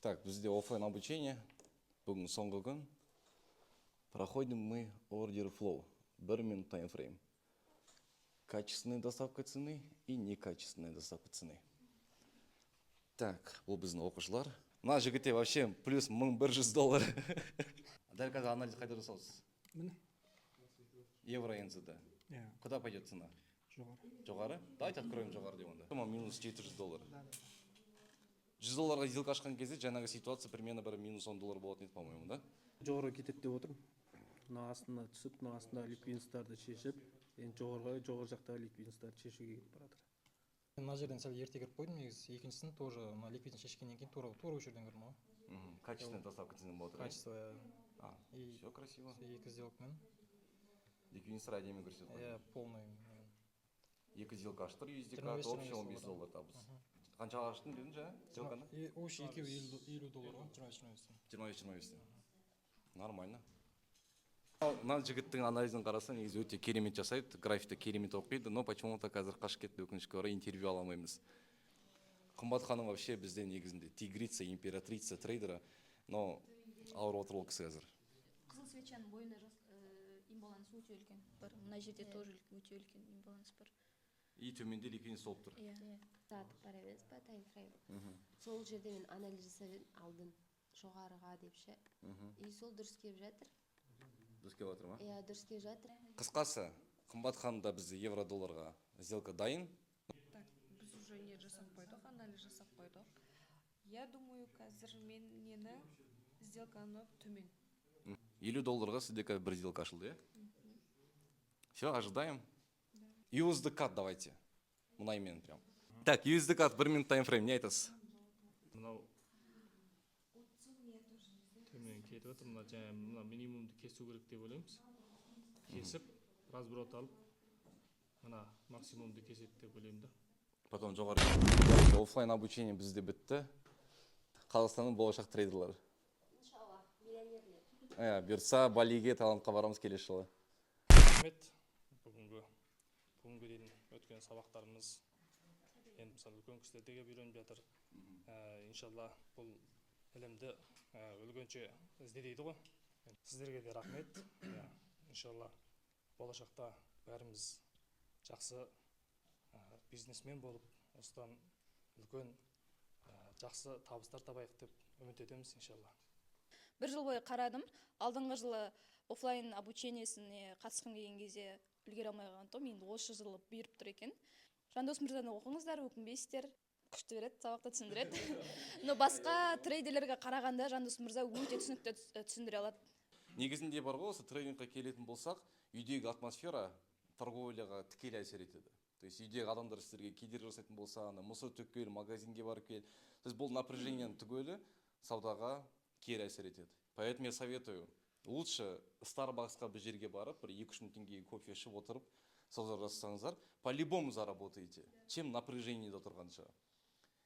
Так, бізде оффлайн обучение. Бүгін соңғы күн. Проходим мы order flow. 1 минут таймфрейм. Качественная доставка цены и некачественная доставка цены. Так, бұл біздің оқушылар. Мына жігітте вообще плюс 1100 доллар. Дәл қазір анализ қайда жасаусыз? Міне. Евро НЗД. Иә. Куда пойдет цена? Жоғары. Жоғары? Давайте откроем жоғары деп онда. Сумма минус 700 доллар. 100 долларға сделка ашқан кезде жаңағы ситуация примерно бір минус 10 доллар болатын еді, по-моему, да? Жоғары кетеді деп отырмын. Мына астына түсіп, мына астындағы ликвидностьтарды шешіп, енді жоғарыға, жоғары жақтағы ликвидностьтарды шешуге кетіп бара жатыр. Мына жерден сәл ерте кіріп қойдым негізі. Екіншісін тоже мына ликвидность шешкеннен кейін тура тура осы жерден кірдім ғой. Качественная доставка цены болады. Качество, иә. А, И все красиво. Екі сделкамен. Ликвидностьтар әдемі көрсетіп қойды. Иә, полный. Екі сделка ашып тұр, USD 25, общий 25 15 доллар табыс. Қаншаға аштың дедің жаңа сделканы? И общий екеуі 50 доллар ғой, 25, 25-тен. 25, 25-тен. Нормально. Мына жігіттің анализін қараса, негізі өте керемет жасайды, графикті керемет оқиды, но почему-то қазір қашып кетті, өкінішке орай, интервью ала алмаймыз. Қымбат ханым вообще бізде негізінде тигрица, императрица трейдера, но ауырып отыр ол кісі қазір. Қызыл свечаның бойында имбаланс өте үлкен бар. Мына жерде тоже өте үлкен имбаланс бар. И төменде ликвидность болып тұр. Иә. Сағаттық бар емес па таймфрейм? Сол жерде мен анализ жасап едім алдын, жоғарыға деп ше, и сол дұрыс келіп жатыр. Дұрыс келіп жатыр ма? Иә, дұрыс келіп жатыр. Қысқасы, Қымбат ханым да бізде евро долларға сделка дайын. Так, біз уже не жасап қойдық, анализ жасап қойдық. Я думаю, қазір мен нені, сделканы төмен. 50 долларға сізде қазір бір сделка ашылды, иә? Все, ожидаем. USD CAD давайте. Мұнаймен прям. Так, USD CAD 1 минут таймфрейм, не айтасыз? Мынау төмен кетіп жатыр. Мына жаңа мына минимумды кесу керек деп ойлаймыз. Кесіп, разброд алып, мына максимумды кеседі деп ойлаймын да. Потом жоғары. Оффлайн обучение бізде бітті. Қазақстанның болашақ трейдерлары. Иншалла, миллионерлер. Иә, бұйыртса, Балиге, Таиландқа барамыз келесі жылы. Рахмет. Бүгінгі дейін өткен сабақтарымыз, енді мысалы, үлкен кісілер де келіп үйреніп жатыр. Иншалла, бұл ілімді өлгенше ізде дейді ғой. Сіздерге де рахмет. Иә, иншалла, болашақта бәріміз жақсы бизнесмен болып, осыдан үлкен жақсы табыстар табайық деп үміт етеміз, иншалла. Бір жыл бойы қарадым. Алдыңғы жылы оффлайн обучениесіне қатысқым келген кезде үлгере алмай қалған тұғым. Енді осы жылы бұйырып тұр екен. Жандос мырзаны оқыңыздар, өкінбейсіздер. Күшті береді сабақты, түсіндіреді. Но басқа трейдерлерге қарағанда Жандос мырза өте түсінікті түсіндіре алады. Негізінде бар ғой, осы трейдингқа келетін болсақ, үйдегі атмосфера торговляға тікелей әсер етеді. То есть үйдегі адамдар сіздерге кедергі жасайтын болса, ана мусор төкіп кел, магазинге барып кел, то есть бұл напряжениенің түгелі саудаға кері әсер етеді. Поэтому я советую: лучше Старбаксқа, бір жерге барып, бір 2-3 мың теңгеге кофе ішіп отырып сауда жасасаңыздар, по любому заработаете, чем напряжениеде отырғанша.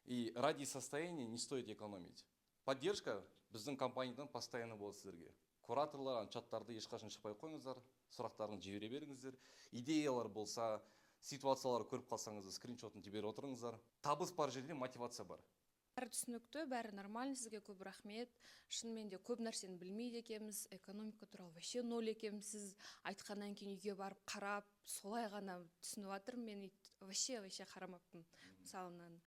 И ради состояния не стоит экономить. Поддержка біздің компаниядан постоянно болады сіздерге. Кураторлар, ана чаттарды ешқашан шықпай қойыңыздар, сұрақтарыңызды жібере беріңіздер. Идеялар болса, ситуациялар көріп қалсаңыз, скриншотын жіберіп отырыңыздар. Табыс бар жерде мотивация бар. Бәрі түсінікті, бәрі нормально. Сізге көп рахмет. Шынымен де көп нәрсені білмейді екенбіз, экономика туралы вообще ноль екенбіз. Сіз айтқаннан кейін үйге барып қарап, солай ғана түсініп жатырмын. Мен вообще қарамаппын, мысалы, мынаны.